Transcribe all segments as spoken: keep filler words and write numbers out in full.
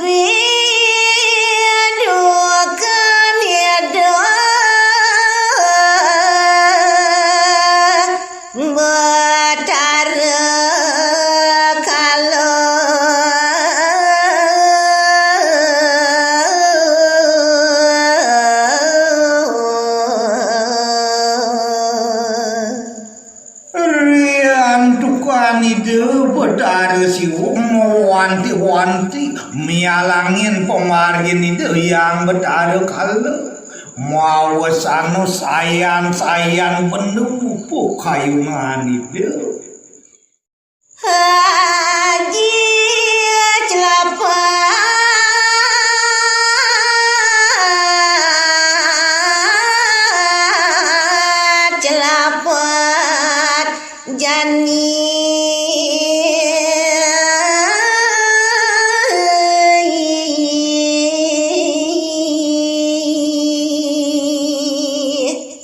Rindukan hidup Betara Kala. Riantukan Ida Betara Siwa mawanti-wanti mialangin pamargin Ida Hyang Betara Kala. Mawasana sayan-sayan benda rupa kayunan Ida. Haji Celapat, Celapat Jani.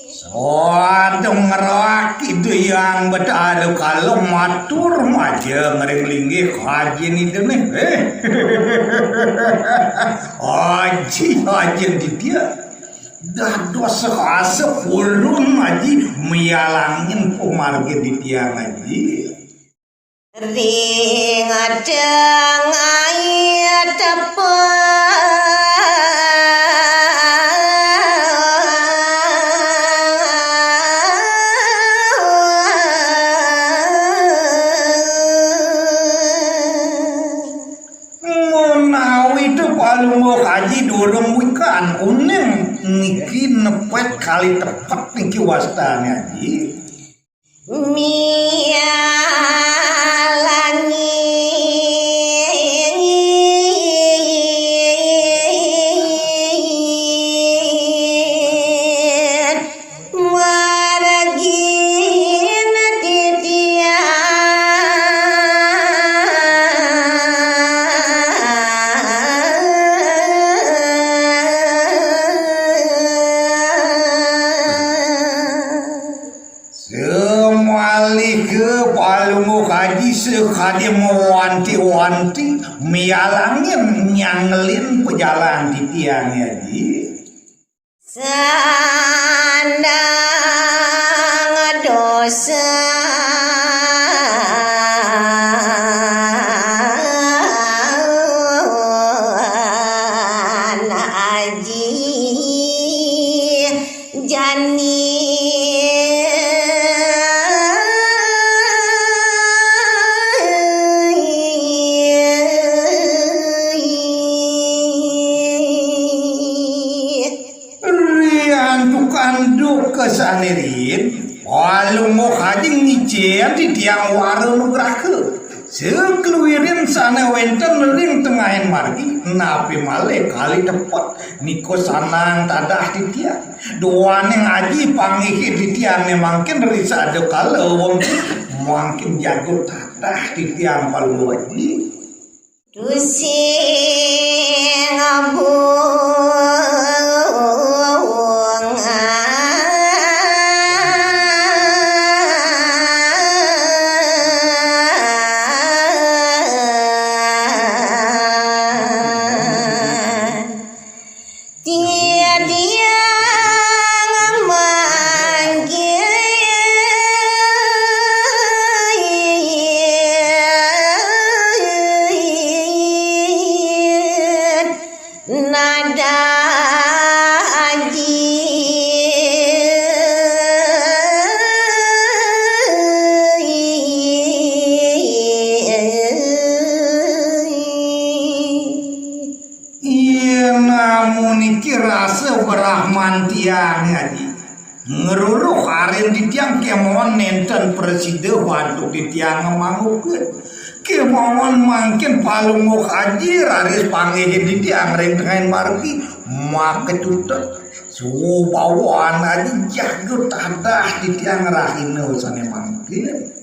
Sadang ngerak Ida Hyang Betara Kala matur majeng ring linggih Haji Ida nih. Eh. Haji, Haji Ditya. Dados sekasa purun Haji mialangin pamargi titiang Haji. Ring tengah tepet. Menawi to Palungguh Haji durung wikan uning niki nepet kali tepet niki wastane Haji. Mialangi. Margin titiang. Samalih ka Palungguh Haji sakadi mawanti-wanti mialangin nyangelin pajalan titiang Haji. Sandang dosa Aji Jani. Riantukan duka sane riin, Palungguh Haji ngicen titiang wara nugraha. Sakeluirin sane wenten ring tengahing margi, napi malih kali tepet, nika sandang tadah titiang. Duaning aji panggihin titiange mangkin ri sada kala wengku, mangkin jaga tadah titiang Palungguh Haji. Tusing bunga. Titiang mangkin nada aji. Iya, namun niki rasa brahman tiang, Aji. Ngruruh arin titiang kemawon nenten prasida bantuk titiang ngamanggukeun. Kemawon mangkin Palungguh Aji raris panggihin titiang ring tengahing margi, makatutet. Subawan Aji jaga tadah titiang rahina sane mangkin.